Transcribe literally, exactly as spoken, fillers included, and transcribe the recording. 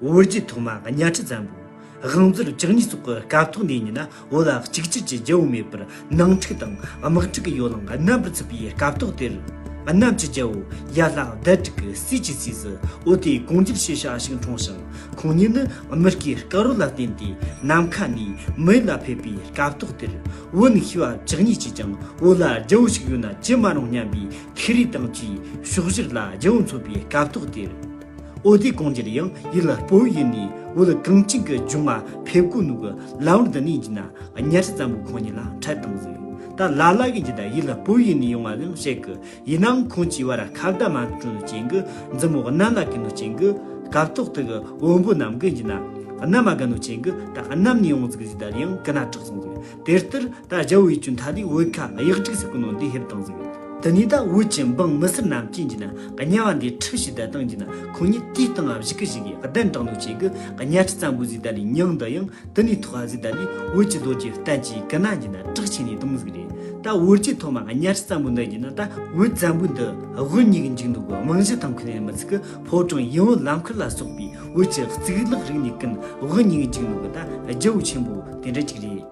བོད་རྒྱལ་ཐོག་མ་གཉའ་ཁྲི་བཙན་པོ་དབང་མཛད་བཅུ་གཉིས་སོགས་ཀྱི་སྐབས་ཐོག་ནས་ཡིན་ན། བོད་ལ་གཅིག་གྱུར་གྱི་རྒྱལ་པོ་མེད་པར་ནང་འཁྲུག་དང་དམག་འཁྲུག་གི་ཡོ་ལང་རྣམ་པར་ཚུད་པའི་སྐབས་ཐོག་དེར། གནམ་གྱི་རྒྱལ་པོ་ཡར་ལྷ་བདུད་དྲུག་གི་སྲས་ཀྱི་སྲས་སུ་འོ་དེ་གུང་རྒྱལ་ཞེས་བྱ་ཞིག་འཁྲུངས་ཤིང་། ཁོང་ཉིད་ནི་མི་རྒྱའི་དཀར་པོ་ལ་བརྟེན་ཏེ་ནམ་མཁའ་ནས་མི་ཡུལ་ལ་ཕེབས་པའི་སྐབས་ཐོག་དེར། བོན་ཤི་བ་བཅུ་གཉིས་ཀྱིས་ཀྱང་བོད་ལ་རྒྱལ་པོ་ཞིག་ཡོད་ན་ཅི་མ་རུང་སྙམ་པའི་ཐུགས་རེ་དང་བཅས་ཕྱོགས་བཞིར་ལ་རྒྱལ་པོ་འཚོལ་བའི་སྐབས་ཐོག་དེར། འོ་དེ་གུང་རྒྱལ་ཡང་ཡུལ་སྤོ་བོ་ཡུལ་ནས་བོད་གངས་ཅན་གྱི་ལྗོངས་ལ་ཕེབས་དགོས་ནོ་གི་ལམ་བར་འདི་ནས་ཡིན་ན་གཉའ་ཁྲི་བཙན་པོ་ཁོང་ཉིད་ལ་འཕྲད་བཏང་ཟིག། ད་ལ་ལ་གིས་ཡིན་ན་ཡུལ་སྤོ་བོ་ཡུལ་ནས་ཡོང་བ་ཡང་བཤད་གི། ཡིན་ནའང་ཁོང་གིས་བར་ཁ་བརྡ་མ་བྱུང་ནོ་རྐྱེན་གིས། མཛུབ་མོ་གནམ་ལ་བཀལ་ནོ་རྐྱེན་གིས། སྐབས་ཐོག་དེ་གི་བོན་པོ་རྣམས་ཀྱིས་ཡིན་ན་གནམ་མ་བཀལ་ནོ་རྐྱེན་གིས། ད་གནམ་ནས་ཡོང་ཟིག་ཟེར་ད་ཡང་གི་ན་དྲག་སོང་ཟིག། དེ་ལྟར་ད་རྒྱལ་པོ་ཡིད་བཅུག་མཐའ་ལས་བོད་ཁ་གཡག་དྲུག་ཟེར་གོ་ནོ་འདི་ཕེབས་བཏང་ཟིག། དེ་ནས་ད་བོད་ཀྱི་འབངས་མི་སེར་རྣམས་ཀྱིས་ཡིན་ན་གཉའ་བ་འདི་ཁྲིད་བྱས་ད་བཏང་ཡིན་ན། ཁོང་ཉིད་དེའི་སྟེང་ང་བཞུགས་གི་བཞུགས་གི་གདན་དྲངས་ནོ་རྐྱེན་གིས། གཉའ་ཁྲི་བཙན་པོ་ཟེར་ད་ལས་མྱིང་འདི་ཡང་དེ་ནས་ཐོགས་ཟིག། ད་ལས་བོད་ཀྱི་ལོ་རྒྱུས་བསྟན་བཅོས་གི་ན་ཡིན་ན་གྲགས་ཆེ་ནས་བཏང་ཟིག་རེད། ད་བོད་རྒྱལ་ཐོག་མ་གཉའ་ཁྲི་བཙན་པོ་འདི་ཡིན་ན། ད་བོད་བཙན་པོ་འདི་དབུ་བརྙེས་གི་འཇུག་ནོ་གི་རྨང་གཞི་དང་ཁུལ་ནས་མི་ཚིག་གི། ཕོ་བྲང་ཡིད་འོང་ལམ་ཁར་ལ་སོགས་པའི་བོད་ཀྱི་གཙུག་ལག་རིག་གནས་ཀུན་དབུ་བརྙེས་གི་འཇུག་ནོ་གི་ད་རྒྱལ་པོ་ཆེན་པོ་དེ་འདྲ་ཅིག་རེད།